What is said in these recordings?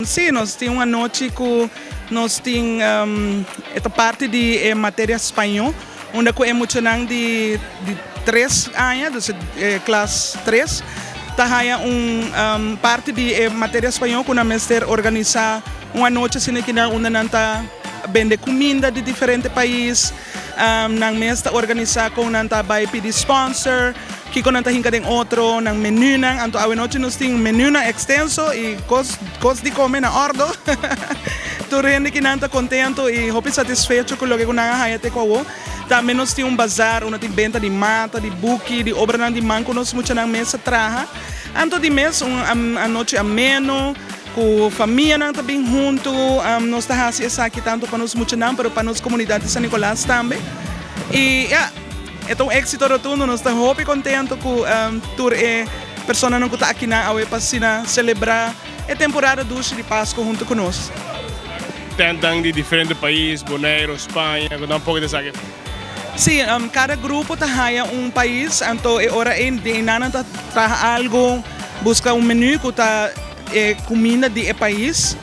Sí, nos tin un anochi ku nos tin e ta parti di e materia spañó, unda ku e muchanan di di tres aña, dus e klas tres, ta haña un parti di e materia spañó ku nan mester organisá un anochi asina kinan unda nan ta bende kuminda di diferente pais. Nan mes ta organisá kon nan ta bai pidi sponsor, kiko nan ta hinka den otro, nan menunan. Anto awenochi nos tin menunan ekstenso i kos kos di kome na òrdo. Tur hende ki nan ta kontento i hopi satisfecho ku loke ku nan a haña te ku awo. Tambe nos tin un bazar unda tin benta di mata, di buki, di obranan di man ku nos muchanan mes a traha. Anto di mes un anochi ameno. Ku famianan ta bin huntu, nos ta hasi esaki tantu pa nos muchanan pero pa nos komunidat di San Nicolas tambe. I ya, e ta un éksito rotundo, nos ta hopi kontentu ku tur e personanan ku ta akinan awe pa asina selebrá e temporada dushi di Pasku huntu ku nos. Tèntnan di diferente pais, Boneiru, Spaña, ku nan poko ta esaki. Sí, kada grupo ta haña un pais, anto e ora ei den nan nan ta traha algu, buska un menú ku ta e kuminda di e pais.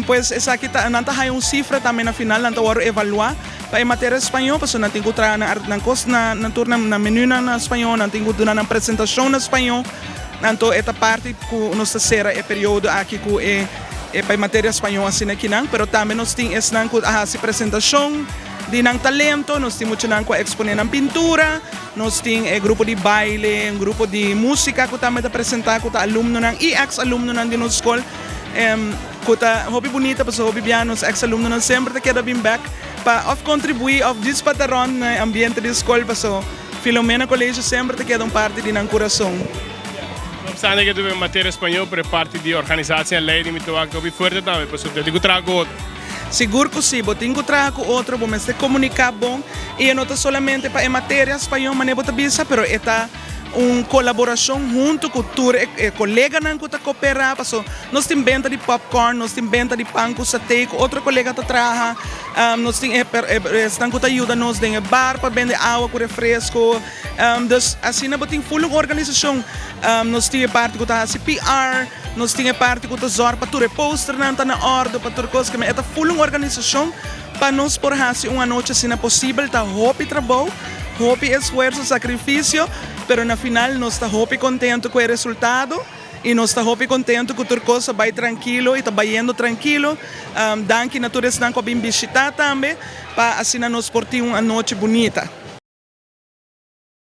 Pues esaki ta, nan ta haña un sifra tambe na final, nan ta wòrdu evaluá pa e materia spañó, pasobra nan tin ku traha nan nan kos na nan tur nan menúnan na spañó, nan tin ku duna nan presentashon na spañó. Anto e ta parti ku nos ta sera e periodo aki ku e pa e materia spañó asina kinan, pero tambe nos tin esnan ku a hasi presentashon di nan talento, nos tin muchanan ku a eksponé nan pintura, nos tin e grupo di baile, un grupo di músika ku tambe ta presentá ku ta alumnonan i eks alumnonan di nos skol ku ta hopi bunita pasobra hopi bia nos eks alumnonan semper ta keda bin bèk pa òf kontribuí òf djis pa ta rònt na e ambiente di skol pasobra Filomena Colegio semper ta keda un parti di nan kurason. No obstante ke tuve materia spañó pero e parti di organisatie en leiding mi ta wak hopi fuerte tambe pasobra tin ku traha ku otro. Sigur ku si, bo tin ku traha ku otro, bo mester komuniká bon i e no ta solamente pa e materia spañó manera bo ta bisa pero e ta un kolaborashon huntu ku tur e koleganan ku ta koperá paso nos tin benta di popcorn, nos tin benta di pan ku saté ku otro kolega ta traha, nos tin e esnan ku ta yuda nos den e bar pa bende awa ku refresko, dus asina bo tin ful un organisashon, nos tin e parti ku ta hasi PR. Nos tin e parti ku ta zòrg pa tur e posternan ta na òrdu, pa tur kos. E ta ful un organisashon pa nos por hasi un anochi asina posibel. Ta hopi trabou, hopi esfuerso, sakrifisio, pero na final nos ta hopi kontentu ku e resultado i nos ta hopi kontentu ku tur kos a bai trankilo i ta bayendo trankilo. Danki na tur esnan ku a bin bishitá tambe pa asina nos por tin un anochi bunita.